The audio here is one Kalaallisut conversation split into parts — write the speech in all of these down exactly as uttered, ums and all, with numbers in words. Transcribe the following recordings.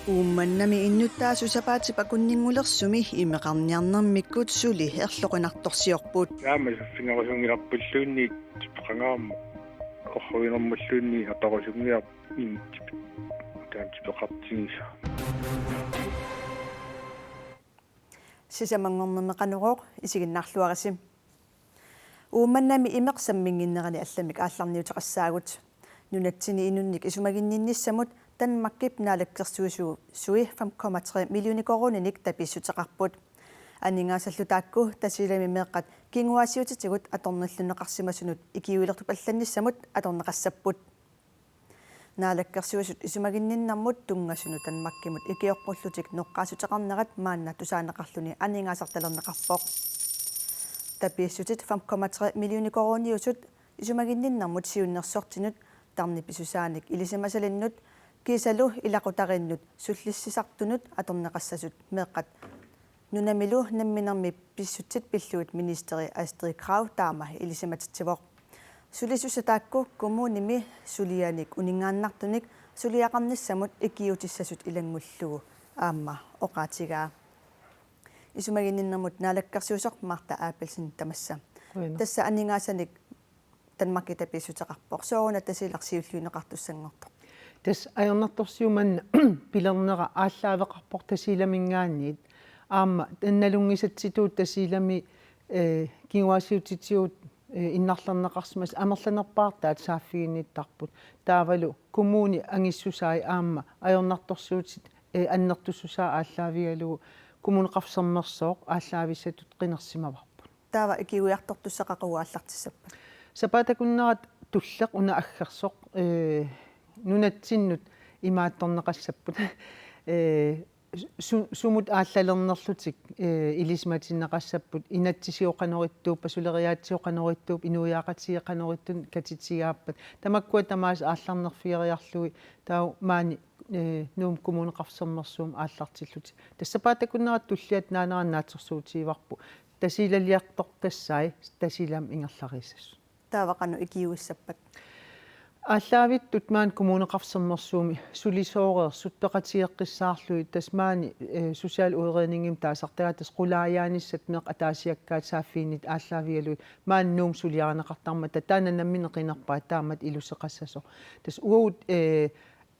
Uummannami innuttaasut sapaatip akunninngulersumi imeqarniarnermikkut suli erloqinartorsiorput. Taama saffigerusunngilarpulluunniit tipeqangaarmat orruinermulluunniit atorusunngilarput init tipe-, taama tipeqartigisaa. Sisamanngornermi Qanorooq, isiginnaarluarisi. Uummannami imeq samminnginnerani allamik aallarniuteqassaagut. Nunatsinni inunnik isumaginninnissamut Danmarkip naalakkersuisui fem komma tre millioner koruuninik tapiissuteqarput. Aningaasallu taakku Tasiilami meeqqat kinguaassiuutitigut atornilliunneqarsimasunut ikiuilertup allannissamut atorneqassapput. Naalakkersuisut isumaginninnermut tunngasunut Danmarkimut ikioqqullutik noqqaassuteqarnerat maanna tusaaneqarluni aningaasartalerneqarpoq. Tapiissutit fem komma tre millioner koruuniusut isumaginninnermut siunnersortinut, tarnipisusaanik ilisimasalinnut kiisalu ilaqutariinnut sullissisartunut atorneqassasut meeqqat nunamilu namminermi pissutsit pillugit ministeri Astrid Krag taama ilisimatitsivoq. Sulisussat taakku kommunimi sulianik uninngaannartunik suliaqarnissamut ikiuutissasut ilanngullugu aamma oqaatigaa. Isumaginninnermut naalakkersuisoq Martha Abelsen tamassa. Qujanaq. Tassa aningaasanik Danmarki tapiissuteqarpoq. Sooruna Tasiilaq siulliunneqartussanngortoq? Tassa ajornartorsiut manna pilernera aallaaveqarpoq Tasiilaminngaanniit. Aamma nalunngisatsitut Tasiilami, eh, kinguaassiuutitigut, eh, innarlerneqarsimasut amerlanerpaartaat saaffiginnittarput. Taavalu kommuni angissusai aamma ajornartorsiutit, eh, annertussusaa aallaavigalugu Kommuneqarfik Sermersooq aallaavissatut qinersimavarput. Taava ikiuiartortussat qaqugu aallartissappat? Sapaatip akunnerata tulleq una aggersoq, eh, nunatsinnut imaattorneqassapput. Eh, su-, sumut aallalernerlutik, eh, ilisimatinneqassapput, inatsisitigut qanoq ittuuppat, suleriaatsitigut qanoq ittuuppat, inuiaqatigiit qanoq ittunik katitigaappat. Tamakkua tamaasa aallarnerfigeriarlugit taava maani, eh, Nuummi Kommuneqarfik Sermersuumi aallartillutik. Tassa sapaatip akunnerata tulliata naanerani naatsorsuutigivarput. Tasiilaliartortassai Tasiilami ingerlariissasut. Taava qanoq ikiuissappat? Aallaavittut maani Kommuneqarfik Sermersuumi sulisooreersut peqatigeqqissaarlugit tassa maani, eh, socialudredningimik taasartagaat tassa qulaajaanissat meeqqat ataasiakkaat saaffiginnittut aallaavigalugit maani Nuummi suliarineqartarmata taanna nammineq qinerpaat taamatut iluseqassasoq. Tassa uagut, eh,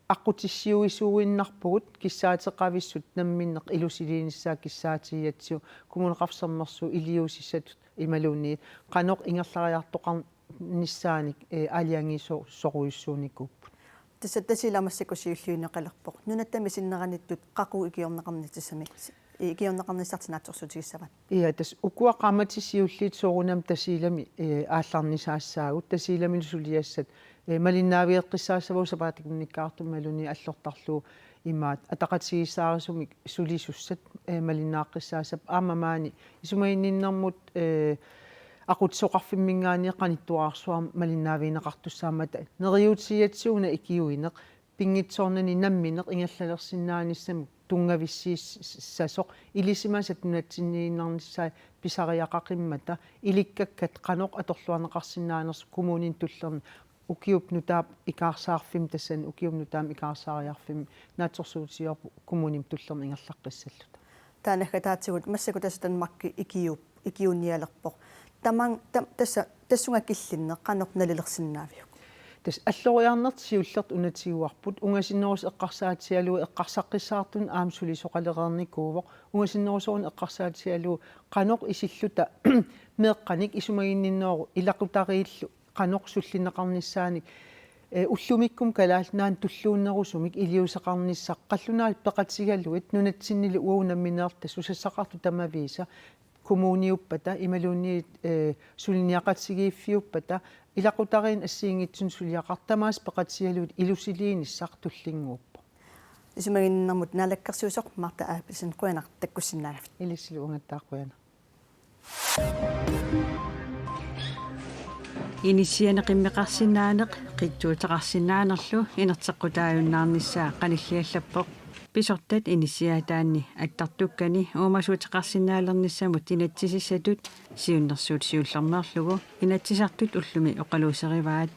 aqqutissiuisuuinnarpugut kissaateqavissut namminneq ilusiliinissaat kissaatigigatsigu Kommuneqarfik Sermersuup iliuusissatut imaluunniit qanoq ingerlariartoqarnissaanik, eh, aalajangiiso-, -sorujussuunikuupput. Tassa Tasiilaq massakkut siulliunneqalerpoq. Nunatta sinneraniittut qaqugu ikiorneqarnissartik, ikiorneqarnissartik naatsorsuutigissavaat? Ja, tassa ukua qaammatit siulliit soorunami Tasiilami, eh, aallarnisaassaagut, Tasiilamilu suliassat, eh, malinnaavigeqqissaassavagut sapaatip akunnikkaartumik imaluunniit allortarlugu imaattoq ataqatigiissaarisumik sulisussat, eh, malinnaaqqissaassappat aamma maani isumaginninnermut, eh, aqutsisoqarfimminngaanniit qanittuararsuarmik malinnaavigineqartussaammata neriuutigigatsigu una ikiuineq pinngitsoornani namminneq ingerlalersinnaanissamut tunngavissiissasoq ilisimasat nunatsinniinnarnissaat pisariaqaqimmata ilikkakkat qanoq atorluarneqarsinnaanersut kommunini tullerni ukiup nutaap ikaarsaarfimmi tassani ukiup nutaamik ikaarsaariarfimmi naatsorsuutigaarput kommunimi tullermi ingerlaqqissalluta. Taava naggataatigut massakkut tassa Danmarki ikiuup-, ikiuunialerpoq. Taman-, tam-, tassa, tassunga killinneq qanoq nalilersinnaaviuk? Tassa alloriarnertik siullertik una tiguarput, ungasinnerusoq eqqarsaatigalugu eqqarsaqqissaartunut aamma sulisoqalereernikuuvoq, ungasinnerusorunik eqqarsaatigalugu qanoq isilluta meeqqanik isumaginninneruvoq ilaqutariillu qanoq sullinneqarnissaanik, eh, ullumikkut Kalaallit Nunaanni tulluunnerusumik iliuuseqarnissaq qallunaatut peqatigalugit nunatsinnilu uagut nammineerluta susassaqartut tamaviisa kommuniuppata imaluunniit, eh, suliniaqatigiiffiuppata ilaqutariinni assigiinngitsunik suliaqartut tamaasa peqatigalugit ilusiliinissaq tullinnguuppoq. Isumaginninnermut naalakkersuisoq Martha Abelsen, qujanaq takkussinnaagavit. Ilissilu uunga aatsaat qujanaq. Inissianik qimmeqarsinnaaneq qitsuuteqarsinnaanerlu inerteqqutaajunnaarnissaa qanilliallappoq. Pisortat inissiaataanni attartukkani uumasuuteqarsinnaalernissamut inatsisissatut siunnersuut siullermeerlugu Inatsisartut ullumi oqaluuserivaat.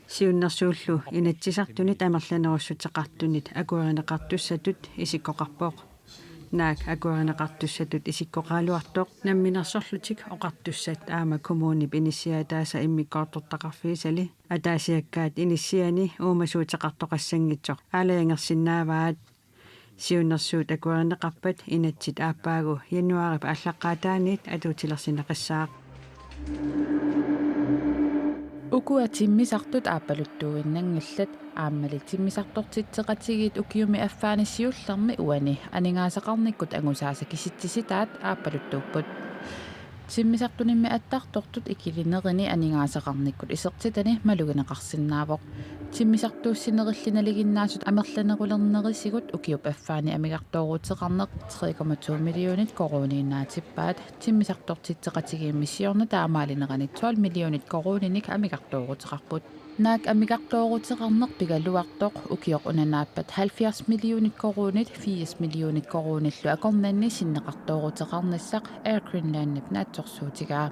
Siunnersuullu Inatsisartunit amerlanerussuteqartunit akuerineqartussatut isikkoqarpoq. Naak akuerineqartussatut isikkoqaraluartoq Namminersorlutik Oqartussat aamma kommunip inissiaataasa immikkoortortaqarfigisali ataasiakkaat inissiani uumasuuteqartoqassanngitsoq aalajangersinnaavaat. Siunnersuut akuerineqarpat inatsit aappaagu januaarip aallaqqaataaniit atuutilersinneqassaaq. Ukua timmisartut aappaluttuinnanngillat, aammali timmisartortitseqatigiit ukiumi affaani siullermi uani aningaasaqarnikkut angusaasa kisitsisitaat aappaluttuupput. Timmisartunimmi attartortut ikilinerini aningaasaqarnikkut isertitani malugineqarsinnaavoq. Timmisartuussinerilli nalinginnaasut amerlanerulernerisigut ukiup affaani amigartooruteqarneq tre komma to millionit koruuniinnaatippaat. Timmisartortitseqatigiimmi siorna taamaalinerani tolv millionit koruuninik amigartooruteqarput. Naak amigartooruteqarneq pigaluartoq ukioq una naappat halvfjerds millionit koruunit firs millionit koruunillu akornanni sinneqartooruteqarnissaq Air Greenlandip naatsorsuutigaa.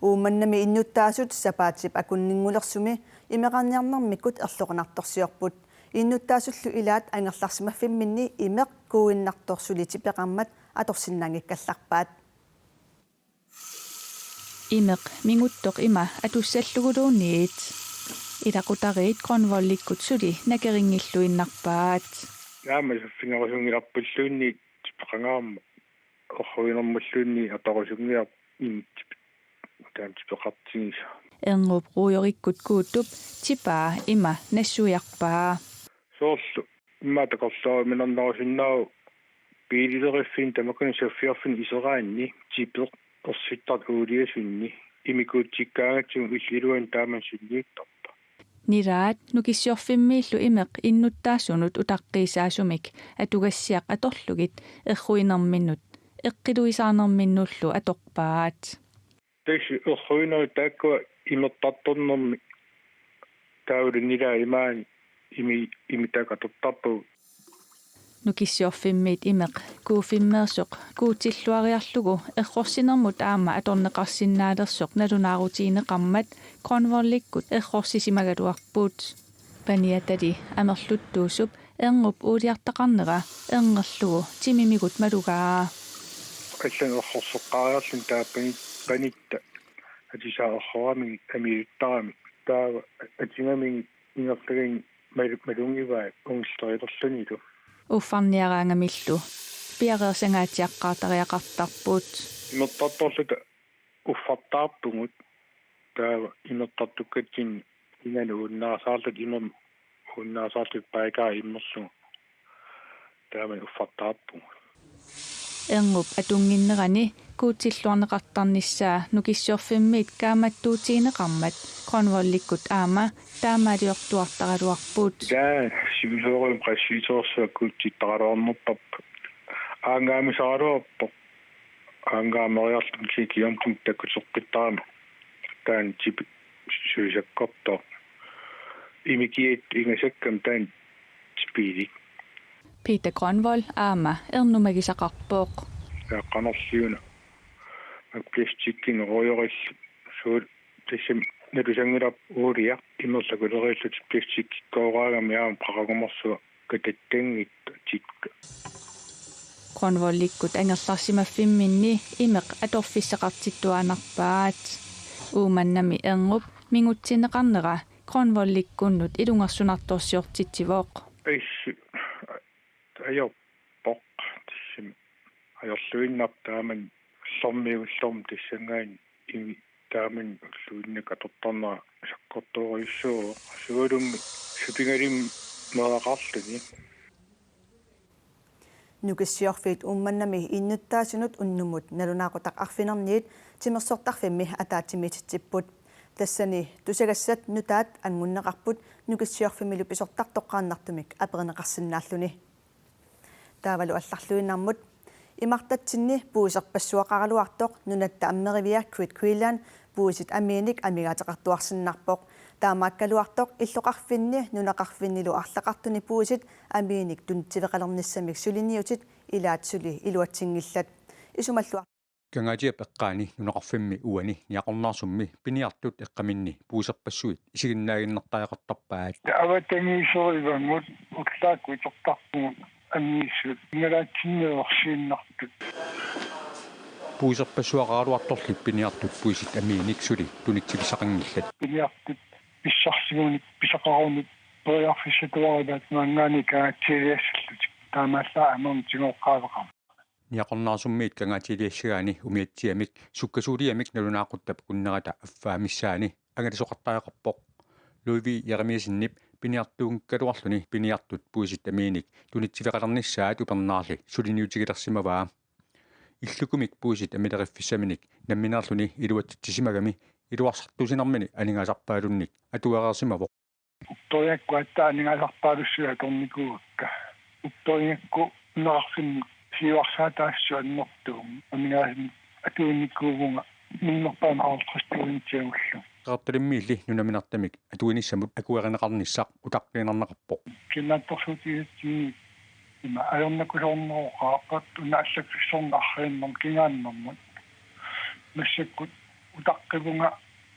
Uummannami innuttaasut sapaatip akunninngulersumi imeqarniarnermikkut erloqinartorsiorput. Innuttaasullu ilaat angerlarsimaffimminni imeq kuuinnartoq suli tipeqarmat atorsinnaanngikkallarpaat. Imeq minguttoq ima atussalluguluunniit. Ilaqutariit Grønvoldikkut suli nakerinngilluinnarpaat. Naamma saffigerusunngilarpulluunniit tipeqangaarmat. Erruinermulluunniit atorusunngilarput inuttip taanna tipeqartigisoq. Erngup ruujorikkut Kuuttup tipaa ima nassuiarpaa. Soorlu immaqa takorloorumik nernerusinnaavoq biilileriffimmi tamakkuninnga saffiarfinni iseraanni tipeq ersittartut uuliasunni imikuutsikkaangatsigu illit iluanni taama sunniuttarpa. Nilaat Nukissiorfimmiillu imeq innuttaasunut utaqqiisaasumik atugassiaq atorlugit erruinerminnut eqqiluisaarnerminnullu atorpaat. Tassa erruinerit taakkua imertartornermik taavalu nilaat imaani imi-, imittaaq atortarpagut. Nukissiorfimmiit imeq Kuufimmeersoq Guutilluariarlugu errorsinermut aamma atorneqarsinnaalersoq nalunaarutigineqarmat Grønvoldikkut errorsisimagaluarput. Paniatali amerluttuusup erngup uuliartaqarnera erngerlugu timimigut malugaa. Allan errorseqqaariarluni taava pani-, panitta atisaat erroramigit amiuttaramik taava atigamigit ingerlaganni mal-, malunngivai ungillerilerlunilu. Uffarniaraangamillu piareersangaatsiaqqaartariaqartarput. Imertartorluta uffartaarpugut taava imertartukkatsinni inganut uunnaasaarluta imermik uunnaasaarluta paikaat immerlugu taamani uffartaarpugut. Erngup atunnginnerani Guutilluarneqartarnissaa Nukissiorfimmiit kaammattuutigineqarmat Grønvoldikkut aamma taamaaliortuartaraluarput. Taava sivisoorujussuarmik qassiuterersua Guutittaraluarnerparput. Aanngaamisaraluarpoq. Aanngaameriarluni kikiortumik takkuteqqittarami. Taanna tipi suisakkortoq. Imikiat ingasakkami taanna tipilik. Peter Grønvold aamma ernumagisaqarpoq. Taava qanorliuna. Plastikkinik ruujorillu suut tassami nalusanngilaq uuliaq imerlaquleriillutik plastikkikkooraagamik aamma qaqugumorsuaq katattanngitsoq tikka. Grønvoldikkut angerlarsimaffimminni imeq atorfissaqartittuaannarpaat. Uummannami erngup mingutsinneqarnera Grønvoldikkunnut ilungersunartorsiortitsivoq. Assut ajorpoq tassami ajorluinnarpoq taamani ullormiit ullormut tassanngaanniit imi taamani ulluinnarni atortarnera sakkortoorujussuuvoq. Sualummik supigalimmi meeraqarluni. Nukissiorfiit Uummannami innuttaasunut unnummut nalunaaqutaq arfinerniit timersortarfimmi ataatsimiititsipput. Tassani tusagassat nutaat anngunneqarput Nukissiorfimmilu pisortaq toqqaannartumik aperineqarsinnaalluni. Taavalu allarluinnarmut. Imartatsinni puiserpassuaqaraluartoq Nunatta Ammerivia Great Greenland puisit amiinik amigaateqartuarsinnarpoq. Taamaakkaluartoq illoqarfinni nunaqarfinnilu arlaqartuni puisit amiinik tunitsiveqalernissamik suliniutit ilaat suli iluatsinngillat. Isumalluar- Kangaatsiap eqqaani nunaqarfimmi uani Niaqornaarsummi piniartut eqqaminni puiserpassuit isiginnaaginnartariaqartarpaat. Avatangiiserivagut ullaakkut itortarpugut amiisut ingalaatsinnit orsiinnartut. Puiserpassuaqaraluartorli piniartut puisit amiinik suli tunitsivissaqanngillat. Piniartut pissarsiunik pisaqarunik periarfissatuarivaat maanngaanniit kangaatsialiassallutik, taamaallaat amermik tigooqqaaveqarmat. Niaqornaarsummiit kangaatsialiassagaanni umiatsiamik sukkasuuliamik nalunaaquttap kunnerata affaa missaani angalasoqartariaqarpoq. Ludvig Jeremiassenip piniartuunngikkaluarluni piniartut puisit amiinik tunitsiveqalernissaat upernaarli suliniutigilersimavaa. Illukumik puisit amileriffissaminik nammineerluni iluatsitsisimagami iluarsartuussinermini aningaasarpaalunnik atuereersimavoq. Upperigakkut aatsaat aningaasarpaalussuit atornikuuakka. Upperigakkut nunaqarfinni siuarsaataassutut annertuumik aningaasanik atuinikuuvunga minnerpaamik halvtreds tusindiagullu. Qeqertalimmiilli nunaminertamik atuinissamut akuerineqarnissaq utaqqiinnarneqarpoq. Kinaattorsuutigigatsigu ima ajornakusoorneroqaarpat una allaffissorneq arriinnermut kingaannermut. Massakkut utaqqivunga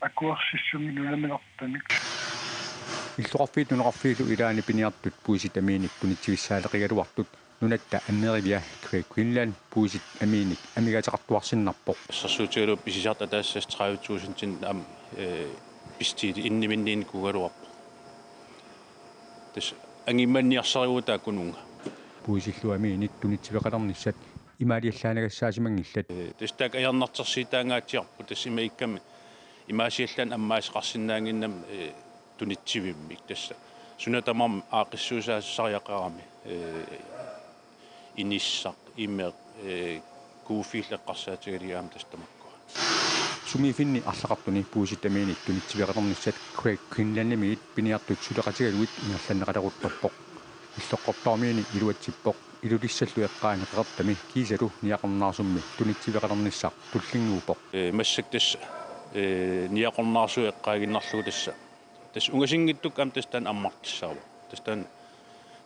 akuersissummik nunaminertamik. Illoqarfiit nunaqarfiillu ilaanni piniartut puisit amiinik tunitsivissaaleqigaluartut nunatta annerivia Great Greenland puisit amiinik amigaateqartuarsinnarpoq. Assersuutigalugu pisisartut ataaseq tredive tusindinik aamma, eh, bestilli inniminniinnikuugaluarpoq. Tassa angimanniarsarivugut taakkununnga. Puisillu amiinik tunitsiveqalernissat imaaliallaanagassaasimanngillat. Eh, tassa taakku ajornartorsiutaangaatsiarput, tassa imaakkami imaasiallaannaq ammaaseqarsinnaannginnami, eh, tunitsivimmik tassa. Suna tamarmi aaqqissuussaassariaqarami, eh, inissaq, imeq, eh, kuuffiillu eqqarsaatigalugit aamma tassa tamakkua. Sumiiffinni arlaqartuni puisit amiinik tunitsiveqalernissat Great Greenlandimiit piniartut suleqatigalugit ingerlanneqaleruttorpoq. Illoqqortoormiini iluatsippoq, Ilulissallu eqqaani Qeqertami kiisalu Niaqornaarsummi tunitsiveqalernissaq tullinnguuppoq. Eh, massakkut tassa, eh, Niaqornaarsua eqqaaginnarlugu tassa. Tassa ungasinngitsukkut aamma tassa taanna ammartussaavoq. Tassa taanna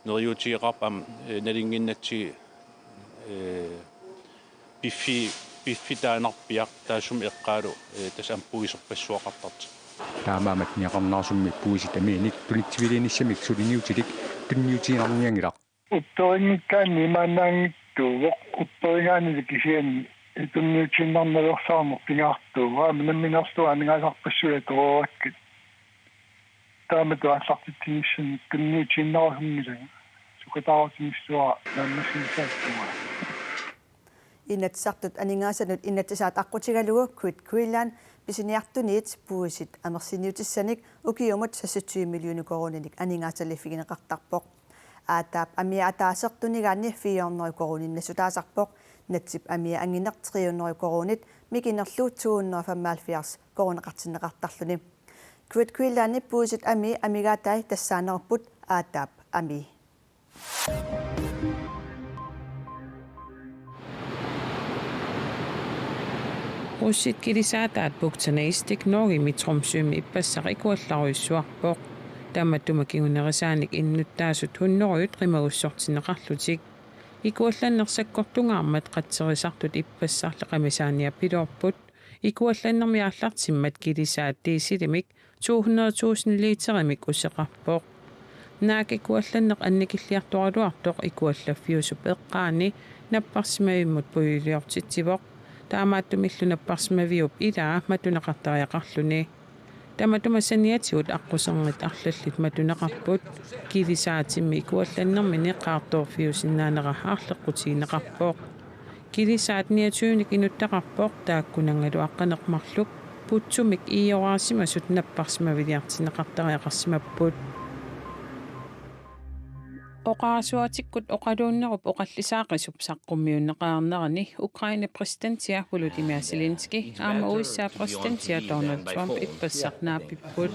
neriuutigeqaarput aamma, eh, nalunnginnatsigit, eh, piffi-, piffissaq taanarpiaq taassuma eqqaalu, eh, tassa aamma puiserpassuaqartartoq. Taamaammat Niaqornaarsummi puisit amiinik tunitsiviliinissamik suliniutilik tunniutiinnarnianngilaq. Upperinngikkaanni imaannaanngitsuuvoq, upperigaanili kisianni tunniutiinnarnaveersaarneq pingaartuuvoq, aamma nammineerlunga aningaasarpassuit atoreerakkit. Taamatut aallartitsinissamik tunniutiinnarusunngilanga, sukataarutigissuara naammassinissaata tungaa. Inatsisartut aningaasanut inatsisaat aqqutigalugu Great Greenland pisiniartuniit puisit amerliniutissanik ukiumut seksogtyve millioner koruuninik aningaasaliffigineqartarpoq. Aataap amia ataaseq tunigaanni fire hundrede koruuninik nassutaasarpoq, natsip amia angineq tre hundrede koruunit, mikinerlu to hundrede femoghalvfjerds koruuneqartinneqartarluni. Great Greenlandip puisit amii amigaatai tassaanerupput aataap amii. Russit kilisaataat Bugten Eastic Norgemi Tromsømi ippassaq ikuallarujussuarpoq. Tamatuma kingunerisaanik innuttaasut hunnorujut qimagussortinneqarlutik. Ikuallanneq sakkortungaarmat qatserisartut ippassarli qamisaaniapiloorput. Ikuallannermi aallartimmat kilisaat dieselimik to hundrede tusind literimik useqarpoq. Naak ikuallanneq annikilliartoraluartoq ikuallaffiusup eqqaani napparsimavimmut pujuliortitsivoq. Taamaattumillu napparsimaviup ilaa matuneqartariaqarluni. Tamatuma saniatigut aqqusernit arlallit matuneqarput. Kilisaatimmi ikuallannermini qaartoorfiusinnaanera aarleqqutigineqarpoq. Kilisaat niogtyvenik inuttaqarpoq, taakkunanngalu aqqaneq-marluk putsumik iioraasimasut napparsimaviliartinneqartariaqarsimapput. Oqarasuatikkut oqaluunnerup oqallisaaqisup saqqummiunneqarnerani Ukrainep præsidentia Volodymyr Zelensky aamma U S A præsidentia Donald Trump ippassaq naapipput.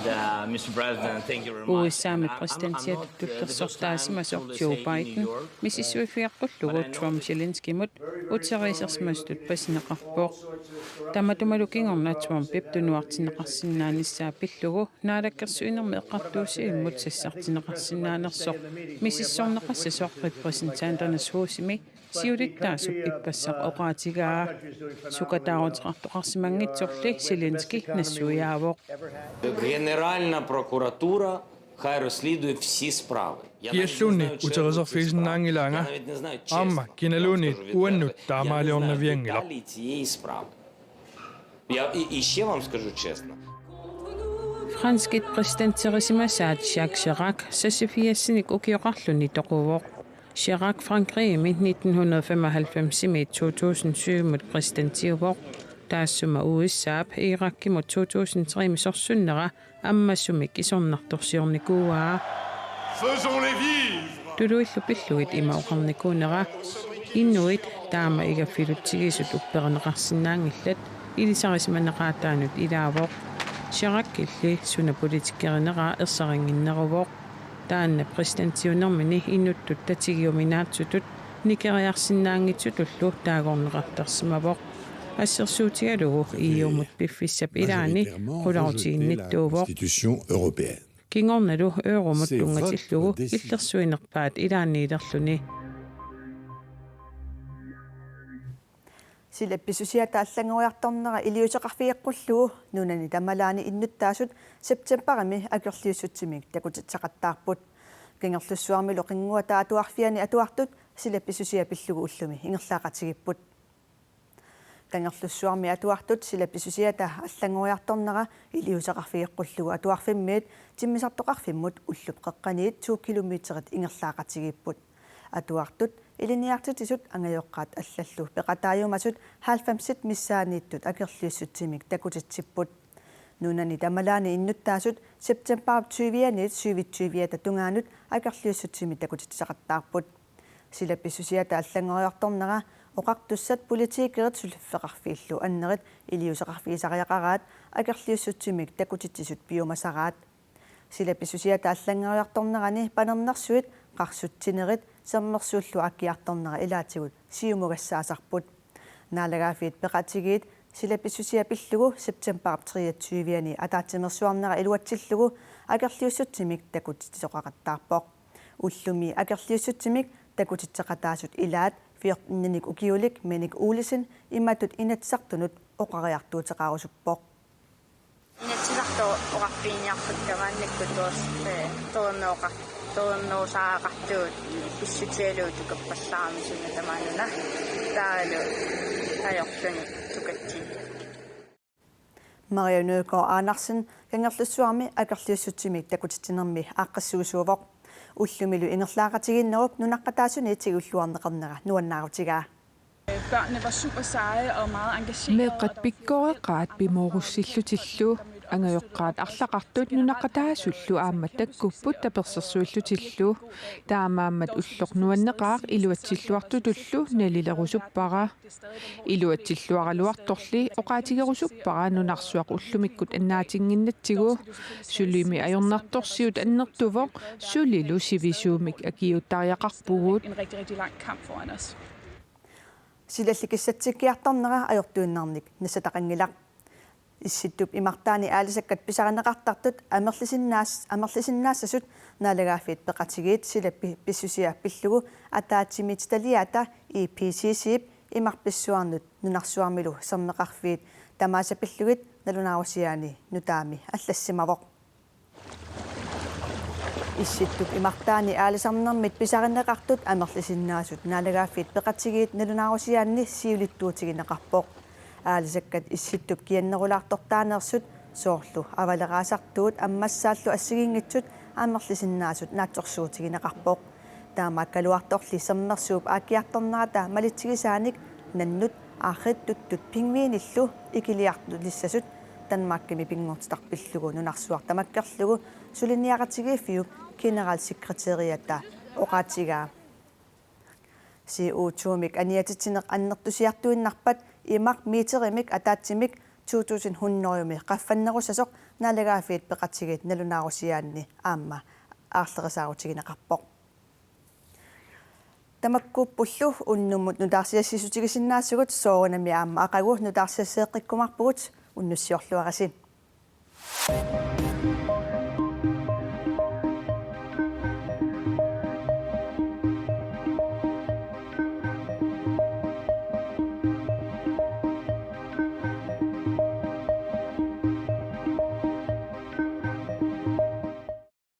Uh, Mister President, thank you very much. U S A-mi præsidentiatut tullersortaasimasoq Joe Biden misissuiffigeqqullugu Trump Zelenskyimut uteriisersimasutut pasineqarpoq. Tamatumalu kingorna Trumpip tunuartinneqarsinnaanissaa pillugu naalakkersuinermi eqqartuussivimmut sassartinneqarsinnaanersoq misissorneqassasoq Repræsentanternes Husimi siulittaasup ippassaq oqaatigaa. Sukataaruteqartoqarsimanngitsorli Zelenskyy nassuiaavoq. Генеральна прокуратура хай розслідує всі справи. Kialluunniit uteriiserfigisinnaanngilaanga, aamma kinaluunniit uannut taamaaliornavianngilaq. Я і, і ще вам скажу чесно. Franskit præsidenterisimasaat Jacques Chirac seksogfirsinik ukioqarluni toquvoq. Chirac Frankrigimi nitten hundrede femoghalvfemsimi to tusind syvimut præsidentiuvoq. Taassuma U S A-p Irakimut to tusind tremi sorsunnera ammasumik isornartorsiornikuuaa. Tuluillu pillugit ima oqarnikuunera: Inuit taama igaffilutsigisut upperineqarsinnaanngillat, ilisarisimaneqaataanut ilaavoq. Chiracilli suna politikerinera ersarinnginneruvoq. Taanna præsidentiunermini inuttut tatigiuminaatsutut nikeriarsinnaanngitsutullu taagorneqartarsimavoq. Assersuutigalugu E U-mut piffissap ilaani qularutiginnittuuvoq. Kingornalu euromut tunngatillugu illersuinerpaat ilaanniilerluni. Sila pissusiata allanngoriartornera iliuuseqarfigeqqullugu nunani tamalaani innuttaasut septembarimi akerliussutsimik takutitseqattaarput. Kangerlussuarmilu Qinnguata Atuarfiani atuartut sila pissusia pillugu ullumi ingerlaaqatigiipput. Kangerlussuarmi atuartut sila pissusiata allanngoriartornera iliuuseqarfigeqqullugu Atuarfimmiit timmisartoqarfimmut ullup qeqqaniit to kilometerit ingerlaaqatigiipput. Atuartut ilinniartitsisut angajoqqaat allallu peqataajumasut halvfemsit missaanniittut akerliussutsimik takutitsipput. Nunani tamalaani innuttaasut septembarip tyvianiit syvogtyviata tungaanut akerliussutsimik takutitseqattaarput. Sila pissusiata allanngoriartornera oqartussat politikerit suliffeqarfiillu annerit iliuuseqarfigisariaqaraat akerliussutsimik takutitsisut piumasaraat. Sila pissusiata allanngoriartornerani panernersuit, qarsutsinerit, sermersuullu aakkiartornera ilaatigut siumugassaasarput. Naalagaaffiit Peqatigiit sila pissusia pillugu septembarip treogtyviani ataatsimeersuarnera iluatsillugu akerliussutsimik takutitsisoqaqattaarpoq. Ullumi akerliussutsimik takutitseqataasut ilaat fjorteninik ukiulik Minik Olesen imatut Inatsisartunut oqariartuuteqarusuppoq. Inatsisartut oqarfiginiarpakka maannakkut tuas-, eh, tornooqa-, tornoorsaaqartugut pissutigalugu tukappallaarami suna tamaanuna taavalu ajorluni tukatsinni. Maria Nødgaard Andersen Kangerlussuarmi akerliussutsimik takutitsinermi aaqqissuisuuvoq. Ullumilu ingerlaaqatigiinnerup nunaqqataasuniit tigulluarneqarnera nuannaarutigaa. Børnene var super seje og meget engagerede. Meeqqat pikkoreqaat pimoorussillutillu. Angajoqqaat arlaqartut nunaqqataasullu aamma takkupput tapersersuillutillu. Taamaammat ulloq nuanneqaaq iluatsilluartutullu nalilerusuppara. Iluatsilluaraluartorli oqaatigerusuppara nunarsuaq ullumikkut annaatinnginnatsigu. Sulimi ajornartorsiut annertuvoq, sulilu sivisuumik akiuuttariaqarpugut. En rigtig, rigtig lang kamp foran os. Silalli kissatsikkiartornera ajortuinnarnik nassataqanngilaq. Issittup imartaani aalisakkat pisarineqartartut amerlisinnaas-, amerlisinnaassasut Naalagaaffiit Peqatigiit sila pi-, pissusia pillugu ataatsimiititaliaata I P C C-p imarpissuarnut nunarsuarmilu sermeqarfiit tamaasa pillugit nalunaarusiaani nutaami allassimavoq. Issittup imartaani aalisarnermit pisarineqartut amerlisinnaasut Naalagaaffiit Peqatigiit nalunaarusiaanni siulittuutigineqarpoq. Aalisakkat Issittup kiannerulaartortaaneersut soorlu avaleraasartuut ammassaallu assigiinngitsut amerlisinnaasut naatsorsuutigineqarpoq. Taamaakkaluartorli sermersuup aakkiartornerata malitsigisaanik nannut arriitsuttut pingviinillu ikiliartulissasut Danmarkimi pinngortitarput pillugu nunarsuaq tamakkerlugu suliniaqatigiiffiup generalsekretæriata oqaatigaa. C O to-mik aniatitsineq annertusiartuinnarpat imaq meterimik ataatsimik to tusind hundredemi qaffannerussasoq Naalagaaffiit Peqatigiit nalunaarusiaanni aamma aarlerisaarutigineqarpoq. Tamakkuuppullu unnummut nutaarsiassiissutigisinnaasugut, soorunami aamma aqagu nutaarsiasseeqqikkumaarpugut, unnussiorluarisi.